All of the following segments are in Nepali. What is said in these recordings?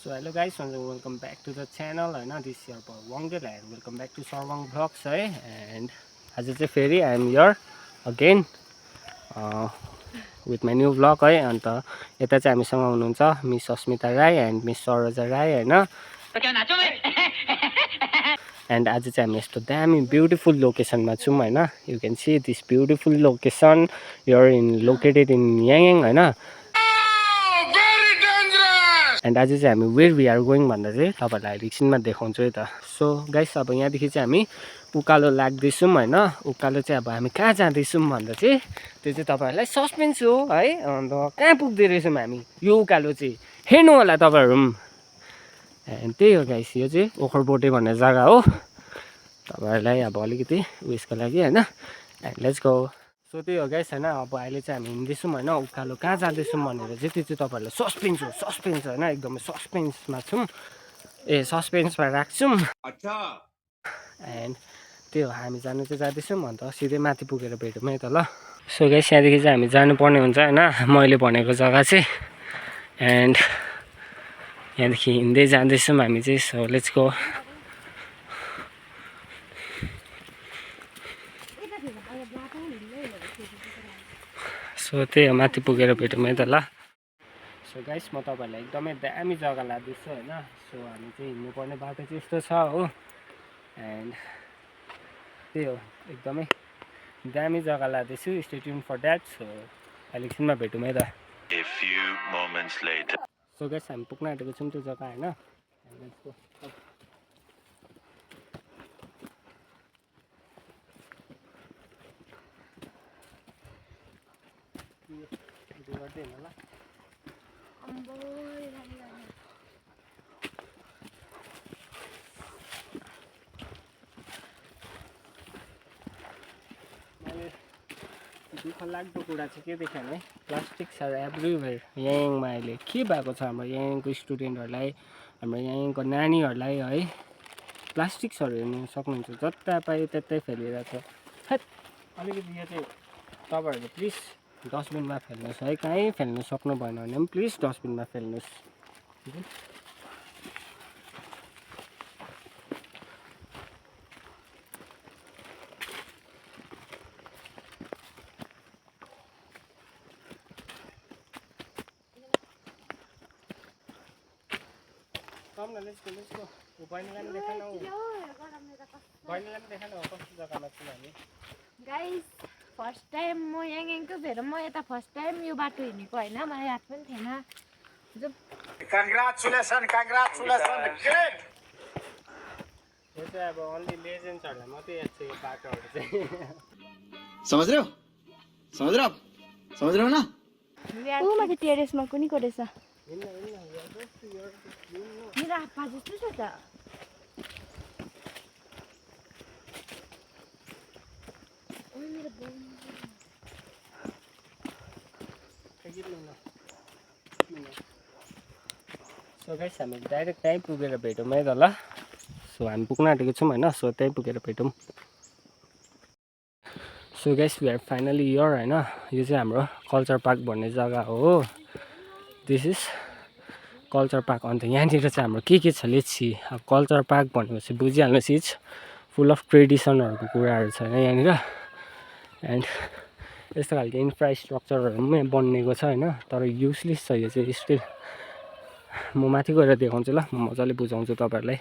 So hello guys, welcome back to the channel. This is your Wangdel and welcome back to Sarwang Vlogs. And आज चाहिँ फेरि I am here again with my new vlog अन्त यता चाहिँ हामीसँग हुनुहुन्छ miss Asmita Rai and miss Saroja Rai And आज चाहिँ हामी यस्तो दामी ब्युटिफुल लोकेसनमा छौँ हैन. You can see this beautiful location. You are located in Yangeng हैन. And आज चाहिँ हामी where we are going भन्दा चाहिँ तपाईहरुलाई एकछिनमा देखाउँछु है त. सो गाइस अब यहाँदेखि चाहिँ हामी उकालो लाग्दैछौँ हैन. उकालो चाहिँ अब हामी कहाँ जाँदैछौँ भन्दा चाहिँ त्यो चाहिँ तपाईहरुलाई सस्पेन्स हो है. अन्त कहाँ पुग्दै रहेछौँ हामी यो उकालो चाहिँ हेर्नु होला तपाईहरु. एन्ड त्यही हो गाइस, यो चाहिँ ओखरबोटे भन्ने जग्गा हो. तपाईहरुलाई अब अलिकति उयसको लागि हैन. And let's go. सो त्यही हो गाइस हैन. अब अहिले चाहिँ हामी हिँड्दैछौँ हैन. उकालो कहाँ जाँदैछौँ भनेर चाहिँ त्यो चाहिँ तपाईहरुलाई सस्पेन्स हो. सस्पेन्स हैन, एकदमै सस्पेन्समा छौँ. सस्पेन्समा राख्छौँ. अच्छा. एन्ड त्यही हो, हामी जानु चाहिँ जाँदैछौँ. अन्त सिधै माथि पुगेर भेटौँ है त ल. सो गाइस यहाँदेखि चाहिँ हामी जानुपर्ने हुन्छ हैन, मैले भनेको जग्गा चाहिँ. एन्ड यहाँदेखि हिँड्दै जाँदैछौँ हामी चाहिँ. So let's go. सो त्यही हो, माथि पुगेर भेटौँ है त ल. सो गाइस म तपाईहरुलाई एकदमै दामी जग्गा लादैछु हैन. सो हामी चाहिँ हिँड्नुपर्ने बाटो चाहिँ यस्तो छ हो. एन्ड त्यही हो, एकदमै दामी जग्गा लादैछु. Stay tuned for that. So अहिले एकछिनमा भेटौँ है त. सो गाइस हामी पुग्न आँटेको छौँ त्यो जग्गा हैन. गर्दै हिँड्नु ल. दुःख लाग्दो कुरा चाहिँ के देखेँ भने प्लास्टिक्स आर एभ्रिवेयर. यहाँमा अहिले के भएको छ हाम्रो यहाँको स्टुडेन्टहरूलाई, हाम्रो यहाँको नानीहरूलाई है. प्लास्टिक्सहरू हेर्नु सक्नुहुन्छ, जता पायो त्यतै फ्यालिरहेको छ. अलिकति यो चाहिँ तपाईहरुले प्लिज डस्टबिनमा फ्याल्नुहोस् है. कहीँ फ्याल्नु सक्नु भएन भने पनि प्लिज डस्टबिनमा फ्याल्नुहोस्. Come na, let's go. बहिनीलाई पनि देखाउनु हो. बहिनीलाई पनि देखाउनु हो कस्तो जग्गामा छु हामी. गाइस फर्स्ट टाइम म यहाँको भएर म यता फर्स्ट टाइम यो बाटो हिँडेको हैन. मलाई याद पनि थिएन. Congratulation great. यो चाहिँ अब अन्ली लेजेन्ड्सहरूलाई मात्रै याद छ यो बाटोहरू चाहिँ. समझ रहे हो ना. ऊ माथि टेरेसमा कुनै कोरेछ. मेरो आप्पा जस्तो छ त. सो गाइस हामी डाइरेक्ट त्यहीँ पुगेर भेटौँ है त ल. सो हामी पुग्न आँटेको छौँ हैन. सो त्यहीँ पुगेर भेटौँ. So guys we are finally here हैन. यो चाहिँ हाम्रो कल्चर पार्क भन्ने जग्गा हो. This is culture park. अन्त यहाँनिर चाहिँ हाम्रो के छ लेट्स सी. अब कल्चर पार्क भनेपछि बुझिहाल्नुहोस्, इज फुल अफ ट्रेडिसनहरूको कुराहरू छ यहाँनिर. एन्ड यस्तो खालको इन्फ्रास्ट्रक्चरहरू पनि बनिएको छ हैन. तर युजलेस छ यो चाहिँ स्टिल. म माथि गएर देखाउँछु ल, म मजाले बुझाउँछु तपाईहरुलाई.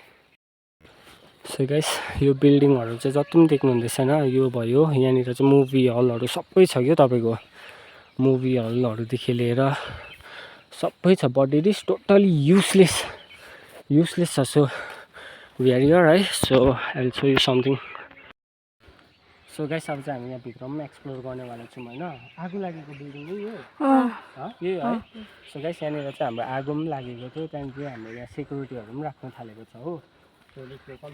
सो गाइस यो बिल्डिङहरू चाहिँ जति पनि देख्नुहुँदैछ हैन, यो भयो. यहाँनिर चाहिँ मुभी हलहरू सबै छ क्या तपाईको. मुभी हलहरूदेखि लिएर सबै छ. But it is totally useless छ. सो वी आर हियर है. So I will so you something. So guys अब चाहिँ हामी यहाँ भित्र पनि एक्सप्लोर गर्नेवाला छौँ हैन. आगो लागेको बिल्डिङ हो यो. यही है. सो गाइस यहाँनिर चाहिँ हाम्रो आगो पनि लागेको थियो. त्यहाँदेखि हाम्रो यहाँ सेक्युरिटीहरू पनि राख्न थालेको छ हो. So let's welcome.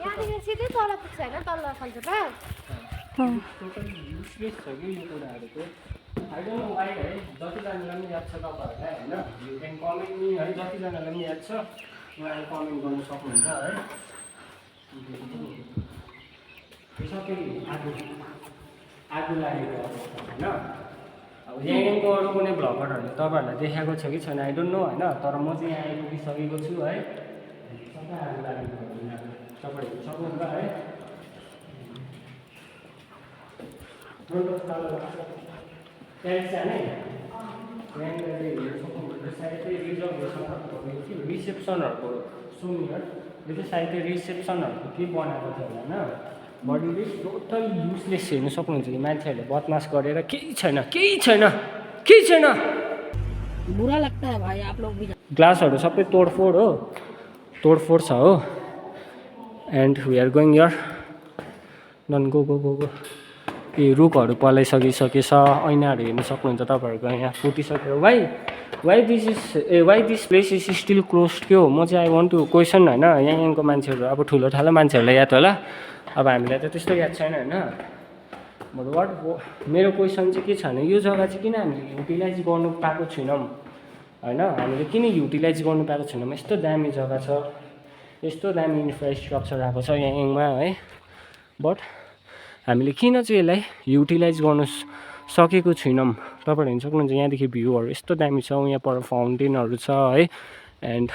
यहाँदेखि सिधै तल पुग्छ हैन, तल कल्चर पार्क. टोटली युजलेस छ कि यो कुराहरू चाहिँ. आई डोन्ट नो वाइ है. जतिजनालाई पनि याद छ तपाईहरुलाई हैन, यु क्यान कमेन्ट मी है. जतिजनालाई पनि याद छ उहाँले कमेन्ट गर्न सक्नुहुन्छ है. यो सबै आगो लागेको अवस्था हैन. अब अब यहाँको अरू कुनै भ्लगरहरूले तपाईँहरूलाई देखाएको छ कि छैन आई डोन्ट नो होइन, तर म चाहिँ यहाँ आइपुगिसकेको छु है। सबै आगो लागेको तपाईँहरू सक्नुहुन्छ है। त्यहाँदेखि जाने यहाँनिर चाहिँ हेर्नु सक्नुहुन्छ सायद चाहिँ रिजर्भेसन रिसेप्सनहरूको सुनियर यो चाहिँ सायद चाहिँ रिसेप्सनहरूको के बनाएको थियो होला होइन। But it is total useless हेर्नु सक्नुहुन्छ कि मान्छेहरूले बदमास गरेर केही छैन केही छैन केही छैन। बुरा लगता है भाई आप लोग भी। ग्लासहरू सबै तोडफोड हो, तोडफोड छ हो। And we are going yeah done go go go go. ए रुखहरू पलाइसकिसकेछ, ऐनाहरू हेर्नु सक्नुहुन्छ तपाईँहरूको यहाँ फुटिसक्यो। Why this place is still close के हो। म चाहिँ आई वान्ट टु क्वेसन होइन, यहाँको मान्छेहरू अब ठुलो ठालो मान्छेहरूलाई याद होला, अब हामीलाई त त्यस्तो याद छैन होइन। बट मेरो क्वेसन चाहिँ के छ भने यो जग्गा चाहिँ किन हामीले युटिलाइज गर्नु पाएको छैनौँ होइन, हामीले किन युटिलाइज गर्नु पाएको छैनौँ। यस्तो दामी जग्गा छ, यस्तो दामी इन्फ्रास्ट्रक्चर आएको छ याङमा है, बट हामीले किन चाहिँ यसलाई युटिलाइज गर्नु सकेको छैनौँ। तपाईँहरू हेर्नु सक्नुहुन्छ यहाँदेखि भ्यूहरू यस्तो दामी छ, यहाँ पर फाउन्टेनहरू छ है। एन्ड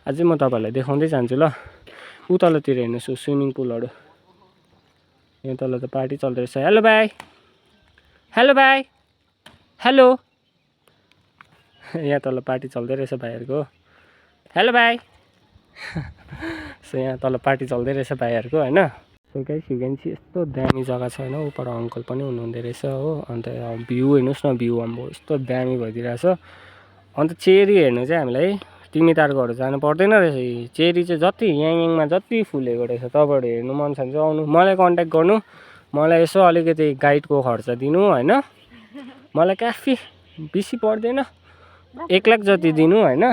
अझै म तपाईँहरूलाई देखाउँदै जान्छु ल। ऊ तलतिर हेर्नुहोस् स्विमिङ पुलहरू, यहाँ तल त पार्टी चल्दो रहेछ। हेलो भाइ, हेलो भाइ, हेलो। यहाँ तल पार्टी चल्दै रहेछ भाइहरूको। हेलो भाइ। सो यहाँ तल पार्टी चल्दै रहेछ भाइहरूको होइन। So guys you can see यस्तो दामी जग्गा छ होइन। उपर अङ्कल पनि हुनुहुँदो रहेछ हो। अन्त भ्यू हेर्नुहोस् न, भ्यू अब यस्तो दामी भइदिरहेछ। अन्त चेरी हेर्नु चाहिँ हामीलाई तिमीतारकोहरू जानु पर्दैन रहेछ। चेरी चाहिँ जति याङमा जति फुलेको रहेछ, तपाईँहरू हेर्नु मन छ भने चाहिँ आउनु, मलाई कन्ट्याक्ट गर्नु, मलाई यसो अलिकति गाइडको खर्च दिनु होइन। मलाई काफी बेसी पर्दैन, 1 लाख जति दिनु होइन,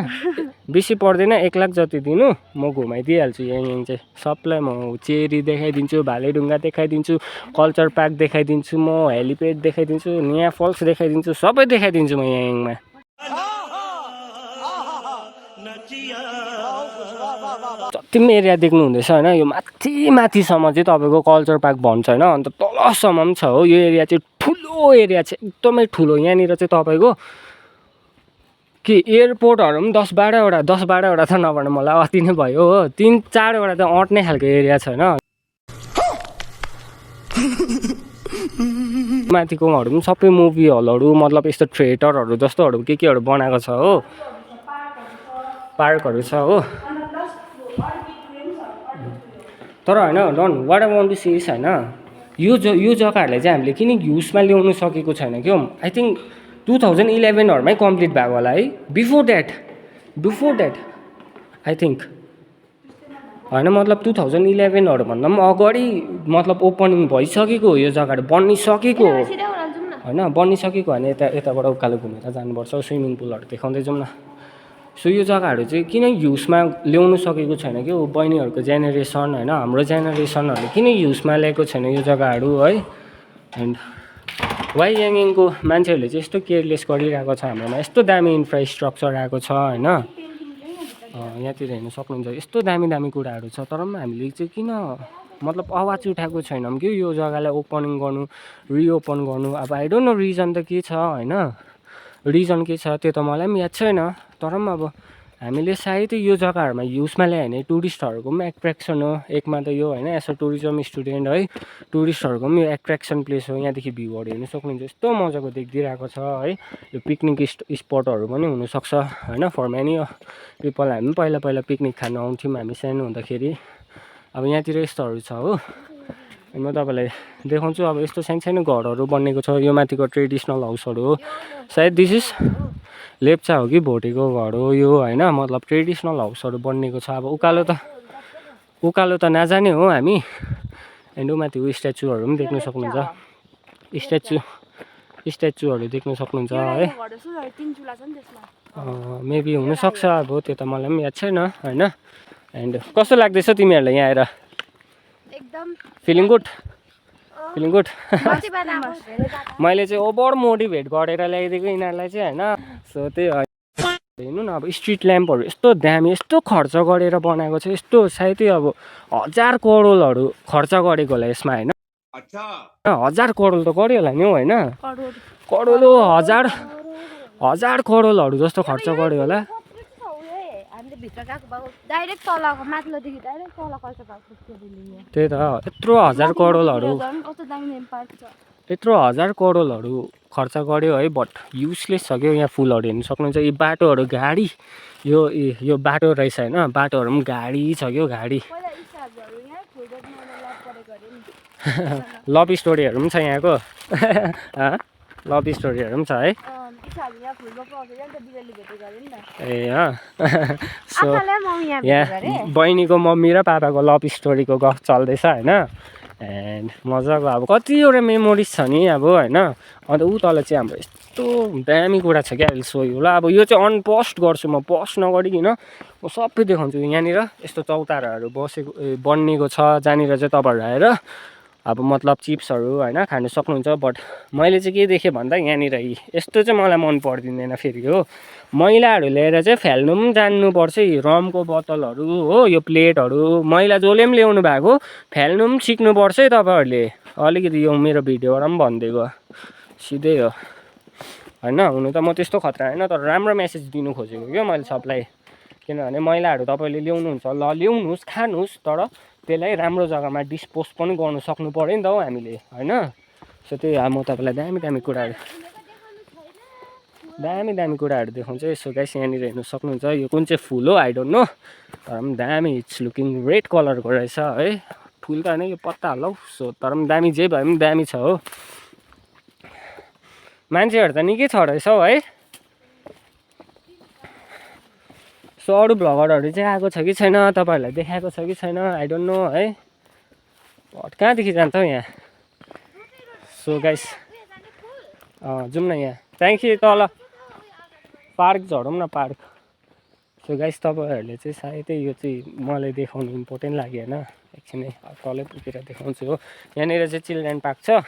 बेसी पर्दैन 1 लाख जति दिनु, म घुमाइदिइहाल्छु याङ चाहिँ सबलाई। म चेरी देखाइदिन्छु, भालेढुङ्गा देखाइदिन्छु, कल्चर पार्क देखाइदिन्छु, म हेलिप्याड देखाइदिन्छु, निया फल्स देखाइदिन्छु, सबै देखाइदिन्छु म याङमा। जति पनि एरिया देख्नु हुँदैछ होइन, यो माथि माथिसम्म चाहिँ तपाईँको कल्चर पार्क भन्छ होइन। अन्त तलसम्म पनि छ हो। यो एरिया चाहिँ ठुलो एरिया छ, एकदमै ठुलो। यहाँनिर चाहिँ तपाईँको कि एयरपोर्टहरू पनि 10-12वटा त नभन मलाई अति नै भयो हो। 3-4वटा त अँट्ने खालको एरिया छ होइन। माथिकोहरू पनि सबै मुभी हलहरू, मतलब यस्तो थिएटरहरू जस्तोहरू केहरू बनाएको छ हो, पार्कहरू छ हो। तर होइन done what I want to say is होइन, यो जग्गाहरूलाई चाहिँ हामीले किन युजमा ल्याउनु सकेको छैन क्यौ। आई थिङ्क 2011हरूमै कम्प्लिट भएको होला है। बिफोर द्याट आई थिङ्क होइन, मतलब 2011हरूभन्दा पनि अगाडि मतलब ओपनिङ भइसकेको हो यो जग्गाहरू, बनिसकेको हो होइन। बनिसकेको भने यताबाट उकालो घुमेर जानुपर्छ, स्विमिङ पुलहरू देखाउँदै जाउँ न। सो यो जग्गाहरू चाहिँ किन युजमा ल्याउनु सकेको छैन कि बहिनीहरूको जेनेरेसन होइन, हाम्रो जेनेरेसनहरूले किन युजमा ल्याएको छैन यो जग्गाहरू है। एन्ड वाइ याङको मान्छेहरूले चाहिँ यस्तो केयरलेस गरिरहेको छ हाम्रोमा। यस्तो दामी इन्फ्रास्ट्रक्चर आएको छ होइन। यहाँतिर हेर्नु सक्नुहुन्छ यस्तो दामी दामी कुराहरू छ, तर पनि हामीले चाहिँ किन मतलब आवाज उठाएको छैनौँ कि यो जग्गालाई ओपनिङ गर्नु, रिओपन गर्नु। अब आई डोन्ट नो रिजन त के छ होइन, रिजन के छ त्यो त मलाई पनि याद छैन। तर पनि अब हामीले सायद यो जग्गाहरूमा युजमा ल्यायो भने टुरिस्टहरूको पनि एट्र्याक्सन हो। एकमा त यो होइन, एज अ टुरिज्म स्टुडेन्ट है, टुरिस्टहरूको पनि यो एट्र्याक्सन प्लेस हो। यहाँदेखि भ्यूहरू हेर्नु सक्नुहुन्छ यस्तो मजाको देखिदिरहेको छ है। यो पिकनिक स्पटहरू पनि हुनसक्छ होइन, फर मेनी पिपल। हामी पनि पहिला पिकनिक खानु आउँथ्यौँ हामी सानो हुँदाखेरि। अब यहाँतिर यस्तोहरू छ हो। म तपाईँलाई देखाउँछु। अब यस्तो सानो घरहरू बनिएको छ। यो माथिको ट्रेडिसनल हाउसहरू हो सायद। दिस इज लेप्चा हो कि भोटेको घर हो यो होइन, मतलब ट्रेडिसनल हाउसहरू बनिएको छ। अब उकालो त नजाने हो हामी। एन्ड माथि स्ट्याचुहरू पनि देख्न सक्नुहुन्छ, स्ट्याचुहरू देख्न सक्नुहुन्छ है। मेबी हुनसक्छ, अब त्यो त मलाई पनि याद छैन होइन। एन्ड कस्तो लाग्दैछ तिमीहरूलाई यहाँ आएर? एकदम फिलिङ गुड। मैले चाहिँ ओभर मोटिभेट गरेर ल्याइदिएको यिनीहरूलाई चाहिँ होइन। सो त्यही हेर्नु न, अब स्ट्रिट ल्याम्पहरू यस्तो दामी, यस्तो खर्च गरेर बनाएको छ। यस्तो सायदै अब 1000 करोडहरू खर्च गरेको होला यसमा होइन। 1000 करोड त गऱ्यो होला नि हौ होइन। करोड हजार करोडहरू जस्तो खर्च गर्यो होला। हामीले भित्र गएको भए डाइरेक्ट तलको माथिल्लोदेखि डाइरेक्ट तल कल्चर पार्क पुग्थ्यो दिल्लीमा। त्यही त यत्रो हजार करोडहरू कस्तो दामी दामी पार्क छ। यत्रो हजार करोडहरू खर्च गर्यो है, बट युजलेस छ क्या। यहाँ फुलहरू हेर्नु सक्नुहुन्छ। यी बाटोहरू गाडी यो बाटो रहेछ होइन, बाटोहरू पनि गाडी छ क्या, गाडी। लभ स्टोरीहरू पनि छ यहाँको। लभ स्टोरीहरू पनि छ है। ए सो यहाँ बहिनीको मम्मी र पापाको लभ स्टोरीको गफ चल्दैछ होइन। एन्ड मजाको अब कतिवटा मेमोरिज छ नि अब होइन। अन्त ऊ तल चाहिँ हाम्रो यस्तो दामी कुरा छ क्या अहिले सो होला। अब यो चाहिँ अनपोस्ट गर्छु म, पोस्ट नगरिकन म सबै देखाउँछु। यहाँनिर यस्तो चौताराहरू बनिएको छ जहाँनिर चाहिँ तपाईँहरू आएर अब मतलब चिप्सहरू होइन खानु सक्नुहुन्छ। बट मैले चाहिँ के देखेँ भन्दा यहाँनिर यस्तो चाहिँ मलाई मन पर्दिँदैन फेरि हो। मैलाहरू ल्याएर चाहिँ फाल्नु पनि जान्नुपर्छ। रमको बोतलहरू हो, यो प्लेटहरू मैला जसले पनि ल्याउनु भएको फाल्नु पनि सिक्नुपर्छ है तपाईँहरूले। अलिकति यो मेरो भिडियोबाट पनि भनिदिएको सिधै हो होइन। हुनु त म त्यस्तो खतरा होइन, तर राम्रो मेसेज दिनु खोजेको क्या मैले सबलाई। किनभने मैलाहरू तपाईँले ल्याउनुहुन्छ ल ल्याउनुहोस्, खानुहोस्, तर त्यसलाई राम्रो जग्गामा डिस्पोज पनि गर्नु सक्नु पऱ्यो नि त हौ हामीले होइन। सो त्यही अब म तपाईँलाई दामी दामी कुराहरू देखाउँछु। यसो गाइस यहाँनिर हेर्नु सक्नुहुन्छ। यो कुन चाहिँ फुल हो आई डोन्ट नो, तर पनि दामी इट्स लुकिङ रेड कलरको रहेछ है। फुल त होइन यो पत्ता होला हौ। सो तर पनि दामी, जे भए पनि दामी छ हो। मान्छेहरू त निकै छ रहेछ हौ है। सो अरू भ्लगरहरू चाहिँ आएको छ कि छैन, तपाईँहरूलाई देखाएको छ कि छैन आई डोन्ट नो है। कहाँदेखि जान्छ हौ यहाँ। सो गाइस जाउँ न यहाँ त्यहाँदेखि तल पार्क झरौँ न, पार्क। सो गाइस तपाईँहरूले चाहिँ सायदै यो चाहिँ मलाई देखाउनु इम्पोर्टेन्ट लाग्यो होइन। एकछिनै तलै पुगेर देखाउँछु हो। यहाँनिर चाहिँ चिल्ड्रेन पार्क छ।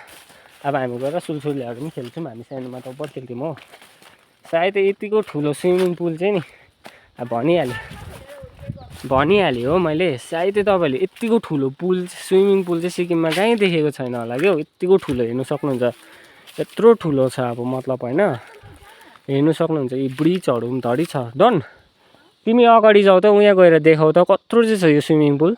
अब हामी गएर सुलसुलेहरू पनि खेल्छौँ। हामी सानोमा त बहुत खेल्थ्यौँ हो। सायदै यतिको ठुलो स्विमिङ पुल चाहिँ नि अब भनिहालेँ हो मैले। सायदै तपाईँहरूले यत्तिको ठुलो पुल स्विमिङ पुल चाहिँ सिक्किममा कहीँ देखेको छैन होला क्या हो। यत्तिको ठुलो हेर्नु सक्नुहुन्छ, यत्रो ठुलो छ अब मतलब होइन। हेर्नु सक्नुहुन्छ यी ब्रिजहरू पनि धरि छ। डन तिमी अगाडि जाऊ त, उहाँ गएर देखाउ त कत्रो चाहिँ छ यो स्विमिङ पुल।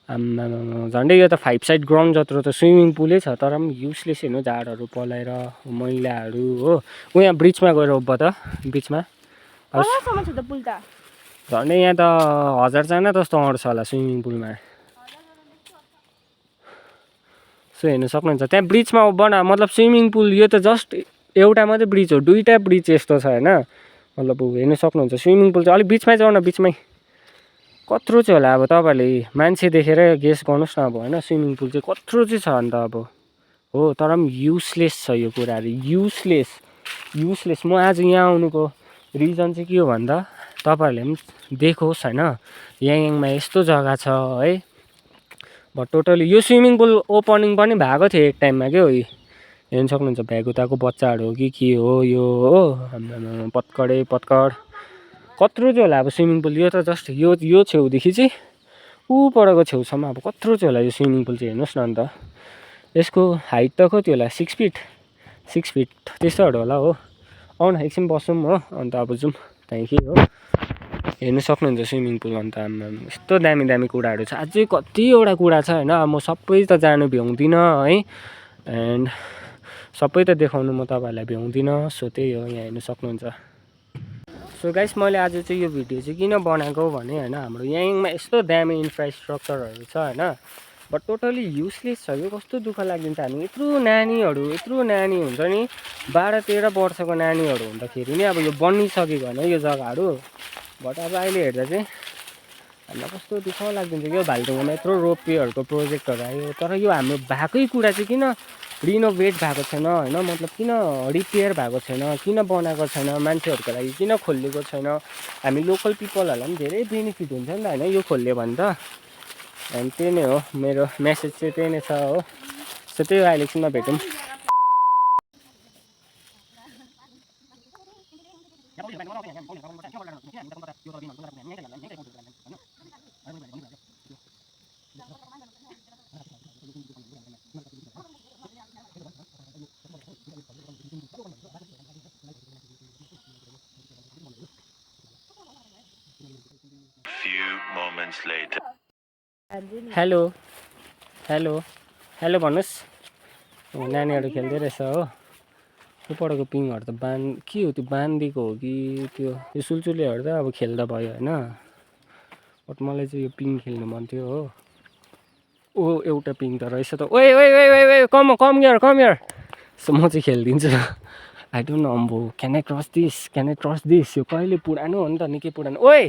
आम्मामा झन्डै यो त 5 साइड ग्राउन्ड जत्रो त स्विमिङ पुलै छ, तर पनि युजलेस हेर्नु, झारहरू पलाएर मैलाहरू हो। उहाँ ब्रिजमा गएर उभ्भ त, बिचमा झन्डै यहाँ त 1000 जना जस्तो अँट्छ होला स्विमिङ पुलमा। सो हेर्नु सक्नुहुन्छ त्यहाँ ब्रिजमा उभ्भ न। मतलब स्विमिङ पुल यो त जस्ट एउटा मात्रै ब्रिज हो, दुईवटा ब्रिज यस्तो छ होइन। मतलब हेर्नु सक्नुहुन्छ स्विमिङ पुल चाहिँ अलिक बिचमै जाउँ न, बिचमै कत्रो चाहिँ होला। अब तपाईँहरूले मान्छे देखेर गेस गर्नुहोस् न अब होइन। स्विमिङ पुल चाहिँ कत्रो चाहिँ छ अन्त अब हो। तर पनि युजलेस छ यो कुराहरू, युजलेस। म आज यहाँ आउनुको रिजन चाहिँ के हो भन्दा तपाईँहरूले पनि देखोस् होइन याङयाङमा यस्तो जग्गा छ है। बट टोटली यो स्विमिङ पुल ओपनिङ पनि भएको थियो एक टाइममा क्या हो। हेर्नु सक्नुहुन्छ भ्यागुताको बच्चाहरू हो कि के हो यो हो। हाम्रो पत्कड कत्रो चाहिँ होला अब स्विमिङ पुल। यो त जस्ट यो छेउदेखि चाहिँ ऊ परको छेउसम्म अब कत्रो चाहिँ होला यो स्विमिङ पुल चाहिँ हेर्नुहोस् न। अन्त यसको हाइट त कति होला 6 फिट त्यस्तोहरू होला हो। आउन एकछिन बसौँ हो। अन्त अब जाउँ त्यहाँदेखि हो। हेर्नु सक्नुहुन्छ स्विमिङ पुल। अन्त यस्तो दामी दामी कुराहरू छ, अझै कतिवटा कुरा छ होइन। म सबै त जानु भ्याउँदिनँ है। एन्ड सबै त देखाउनु म तपाईँहरूलाई भ्याउँदिनँ। सो त्यही हो, यहाँ हेर्नु सक्नुहुन्छ। सो गाइस मैले आज चाहिँ यो भिडियो चाहिँ किन बनाएको भने होइन, हाम्रो यहाँमा यस्तो दामी इन्फ्रास्ट्रक्चरहरू छ होइन, बट टोटली युजलेस छ यो। कस्तो दुःख लाग्दिन्छ। हामी यत्रो नानी हुन्छ नि 12-13 वर्षको नानीहरू हुँदाखेरि नि अब यो बनिसकेको होइन यो जग्गाहरू। बट अब अहिले हेर्दा चाहिँ हामीलाई कस्तो दुःख लाग्दिन्छ क्या। भालुडुङ्गामा यत्रो रोपवेहरूको प्रोजेक्टहरू आयो, तर यो हाम्रो भएकै कुरा चाहिँ किन रिनोभेट भएको छैन होइन। मतलब किन रिपेयर भएको छैन, किन बनाएको छैन, मान्छेहरूको लागि किन खोलिएको छैन। हामी लोकल पिपलहरूलाई पनि धेरै बेनिफिट हुन्छ नि त होइन यो खोल्यो भने त। अनि त्यही नै हो मेरो मेसेज चाहिँ, त्यही नै छ हो। सो त्यही हो, अहिले एकछिनमा भेटौँ। few moments later. Hello hello hello भन्नुहोस् नानीहरू खेल्दै रहेछ हो उपरको पिङहरू त के हो त्यो बाँधिदिएको हो कि त्यो सुलचुलेहरू त अब खेल्दा भयो होइन बट मलाई चाहिँ यो पिङ खेल्नु मन थियो हो ओ एउटा पिङ त रहेछ त ओए ओए ओए ओए ओए कम हियर सो म चाहिँ खेलिदिन्छु I don't know um can I cross this यो कहिले पुरानो हो नि त निकै पुरानो ओए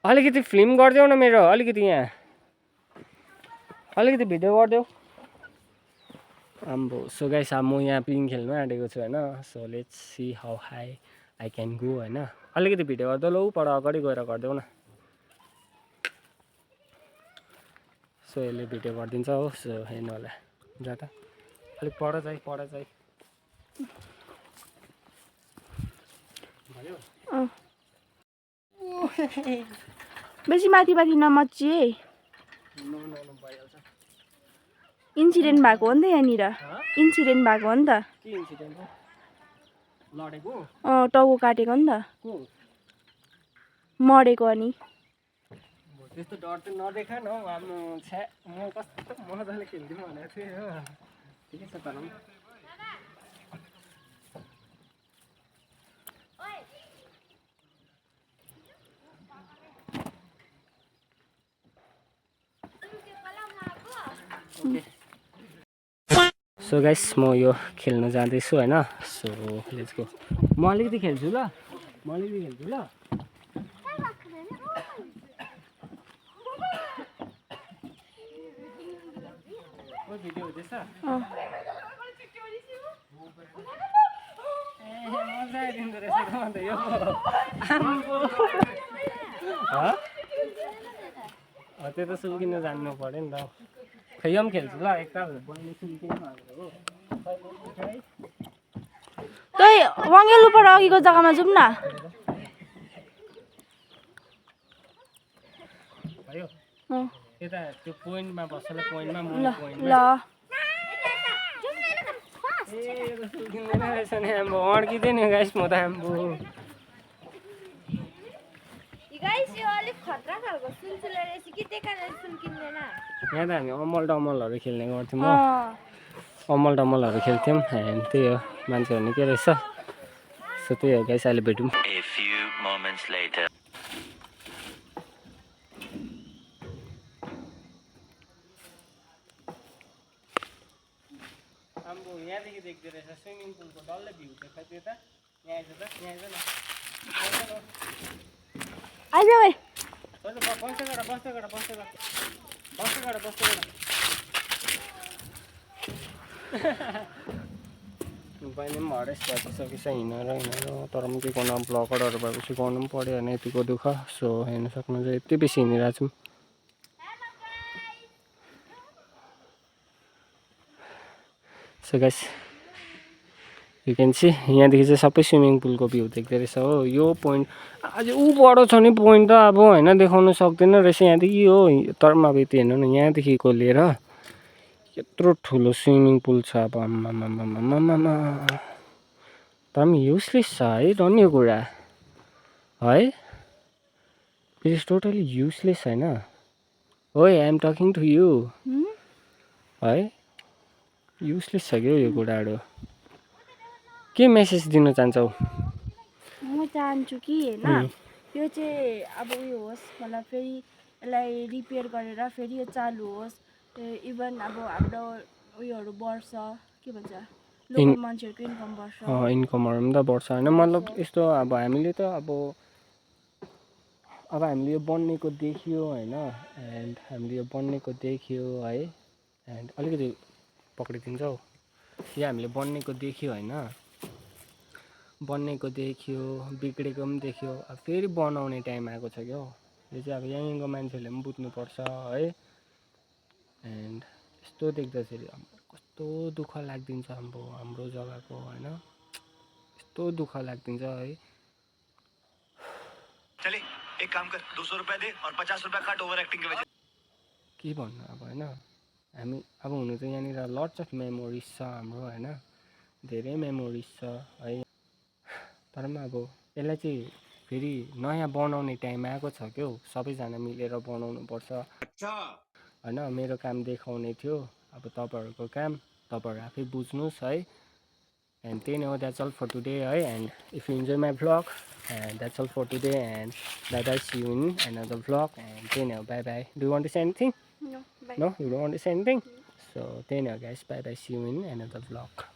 अलिकति फिल्म गरिदेऊ न मेरो अलिकति यहाँ अलिकति भिडियो गरिदेऊ आम्बो सो गाइस अब म यहाँ पिङ खेल्नु आँटेको छु होइन so let's see how high I can go होइन अलिकति भिडियो गरिदेऊ ल पर अगाडि गएर गरिदेऊ न सो यसले भिडियो गरिदिन्छ हो सो हेर्नु होला जा त अलिक पर चाहिँ बेसी माथि नमच्ची है भइहाल्छ इन्सिडेन्ट भएको हो नि त यहाँनिर इन्सिडेन्ट भएको हो नि त के इन्सिडेन्ट हो लडेको टाउको काटेको नि त मरेको अनि त्यस्तो डर चाहिँ नदेखा न हौ आफ्नो छ्या म कस्तो मजाले खेल्थेँ भनेको थिएँ हो ठिकै छ तर सो गाइस म यो खेल्न जाँदैछु होइन सो लेट्स गो म अलिकति खेल्छु ल भिडियो हुँदैछ मजा आइदिँदो रहेछ त अन्त यो त्यो त सुल्किन जान्नु पऱ्यो नि त खै यो पनि खेल्छु ल एकताल बहिनी सुल्किन हो तै वङ्गेलुबाट अघिको जग्गामा जाउँ न भयो यता त्यो पोइन्टमा बस्छ पोइन्टमा ल ल ए यो त सुल्किँदैन रहेछ नि आम्बो अड्किँदै नि गाइस म त आम्बो गाइस यो अलिक खतरा खालको सुलसुले रहेछ कि त्यही कारण सुल्किँदैन यहाँ त हामी अमल डमलहरू खेल्ने गर्थ्यौँ हो अमल डमलहरू खेल्थ्यौँ एन्ड त्यही हो मान्छेहरू निकै रहेछ सो त्यही हो गाइस अहिले भेटौँ A few moments later. आम्बो यहाँदेखि देख्दो रहेछ स्विमिङ पुलको डल्लै भ्यू देख्छ त्यो त यहाँ आइज न आइज भाइ बस्दै गर बहिनी पनि हरेस भइसकेछ हिँडेर तर पनि के गर्नु ब्लगरहरू भएपछि गर्नु पनि पऱ्यो होइन यतिको दुःख सो हेर्नु सक्नुहुन्छ यति बेसी हिँडिरहेको छौँ so guys you can see यहाँदेखि चाहिँ सबै स्विमिङ पुलको भ्यू देख्दो रहेछ हो यो पोइन्ट अझै ऊबाट छ नि पोइन्ट त अब होइन देखाउनु सक्दैन रहेछ यहाँदेखि हो तर अब यति हेर्नु न यहाँदेखिको लिएर यत्रो ठुलो स्विमिङ पुल छ अब आम्मामामामामा तर पनि युजलेस छ है रन यो कुरा है इट इज टोटली युजलेस होइन ओए I am talking to you है युजलेस छ क्या यो कुराहरू के मेसेज दिन चाहन्छौ म चाहन्छु कि होइन यो चाहिँ अब उयो होस् मतलब फेरि यसलाई रिपेयर गरेर फेरि यो चालु होस् इभन अब हाम्रो उयोहरू बढ्छ के भन्छ लोकल मान्छेहरूको इन्कम बढ्छ इन्कमहरू पनि त बढ्छ होइन मतलब यस्तो अब हामीले त अब हामीले यो बन्नेको देखियो होइन एन्ड हामीले यो बन्नेको देखियो है एन्ड अलिकति पक्रिदिन्छ हौ यो हामीले बन्नेको देखियो होइन बन्नेको देखियो बिग्रेको पनि देखियो अब फेरि बनाउने टाइम आएको छ क्या यो चाहिँ अब यहाँको मान्छेहरूले पनि बुझ्नुपर्छ है एन्ड यस्तो देख्दाखेरि कस्तो दुःख लागिदिन्छ हाम्रो जग्गाको होइन यस्तो दुःख लागिदिन्छ है चले एक काम कर 200 रुपया दे और 50 रुपया काट ओभर एक्टिंग के वजह के भन्नु अब होइन हामी अब हुनु त यहाँनिर लट्स अफ मेमोरिज छ हाम्रो होइन धेरै मेमोरिज छ है तर पनि अब यसलाई चाहिँ फेरि नयाँ बनाउने टाइम आएको छ क्या हो, सबैजना मिलेर बनाउनुपर्छ होइन। मेरो काम देखाउने थियो, अब तपाईँहरूको काम तपाईँहरू आफै बुझ्नुहोस् है। एन्ड त्यही नै हो, द्याट्स अल फर टुडे है। And if you enjoy my vlog and that's all for today and bye bye, see you in another vlog. And त्यही नै हो, bye bye. Do you want to say anything? No, bye. No, you don't want to say anything? So, त्यही नै हो guys, bye bye, see you in another vlog.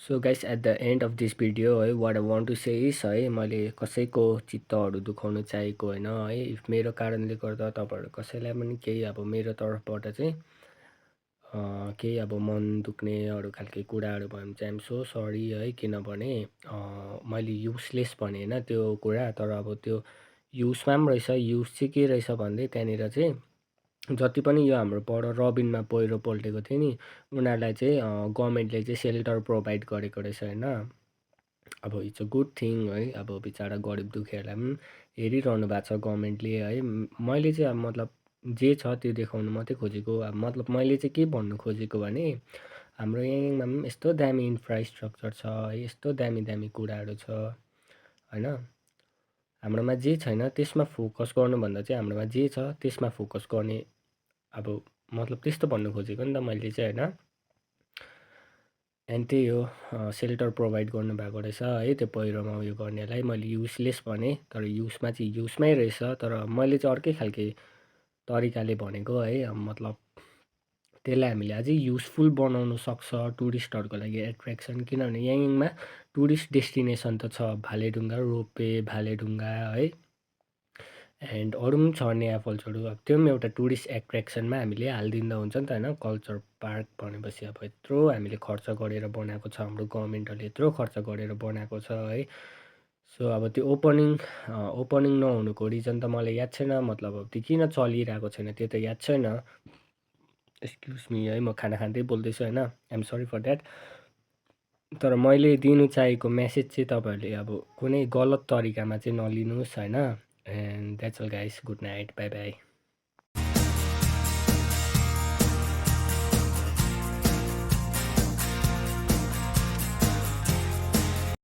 So guys, at the end of this video है, what I want to say is है, मैले कसैको चित्तहरू दुखाउनु चाहेको होइन है। इफ मेरो कारणले गर्दा तपाईँहरू कसैलाई पनि केही अब मेरो तर्फबाट चाहिँ केही अब मन दुख्ने अरू खालके कुराहरू भयो भने चाहिँ आइएम सो सरी है। किनभने मैले युजलेस भने होइन त्यो कुरा, तर अब त्यो युजमा पनि रहेछ। युज चाहिँ के रहेछ भन्दै त्यहाँनिर चाहिँ जति पनि यो हाम्रो पर रबिनमा पहिरो पल्टेको थियो नि, उनीहरूलाई चाहिँ गभर्मेन्टले चाहिँ सेल्टर प्रोभाइड गरेको रहेछ होइन। अब इट्स अ गुड थिङ है। अब बिचरा गरिब दुखीहरूलाई पनि हेरिरहनु भएको छ गभर्मेन्टले है। मैले चाहिँ अब मतलब जे छ त्यो देखाउनु मात्रै खोजेको। अब मतलब मैले चाहिँ के भन्नु खोजेको भने, हाम्रो यहाँमा पनि यस्तो दामी इन्फ्रास्ट्रक्चर छ है, यस्तो दामी दामी कुराहरू छ होइन। हाम्रोमा जे छैन त्यसमा फोकस गर्नुभन्दा चाहिँ हाम्रोमा जे छ त्यसमा फोकस गर्ने, अब मतलब त्यस्तो भन्नु खोजेको नि त मैले चाहिँ होइन। एन्ड त्यही हो, सेल्टर प्रोभाइड गर्नुभएको रहेछ है त्यो पहिरोमा उयो गर्नेलाई। मैले युजलेस भने, तर युजमा चाहिँ युजमै रहेछ, तर मैले चाहिँ अर्कै खालके तरिकाले भनेको है। मतलब त्यसलाई हामीले अझै युजफुल बनाउनु सक्छ टुरिस्टहरूको लागि एट्र्याक्सन। किनभने याङयाङमा टुरिस्ट डेस्टिनेसन त छ, भालेढुङ्गा, रोपवे, भालेढुङ्गा है। एन्ड अरू पनि छ नयाँ फल्सहरू। अब त्यो पनि एउटा टुरिस्ट एट्र्याक्सनमा हामीले हालिदिँदा हुन्छ नि त होइन। कल्चर पार्क भनेपछि अब यत्रो हामीले खर्च गरेर बनाएको छ, हाम्रो गभर्मेन्टहरूले यत्रो खर्च गरेर बनाएको छ है। सो अब त्यो ओपनिङ नहुनुको रिजन त मलाई याद छैन। मतलब अब त्यो किन चलिरहेको छैन त्यो त याद छैन। एक्सक्युज मी है, म खाना खाँदै बोल्दैछु होइन, आइएम सरी फर द्याट। तर मैले दिनु चाहेको मेसेज चाहिँ तपाईँहरूले अब कुनै गलत तरिकामा चाहिँ नलिनुहोस् होइन। And that's all guys, good night, bye by.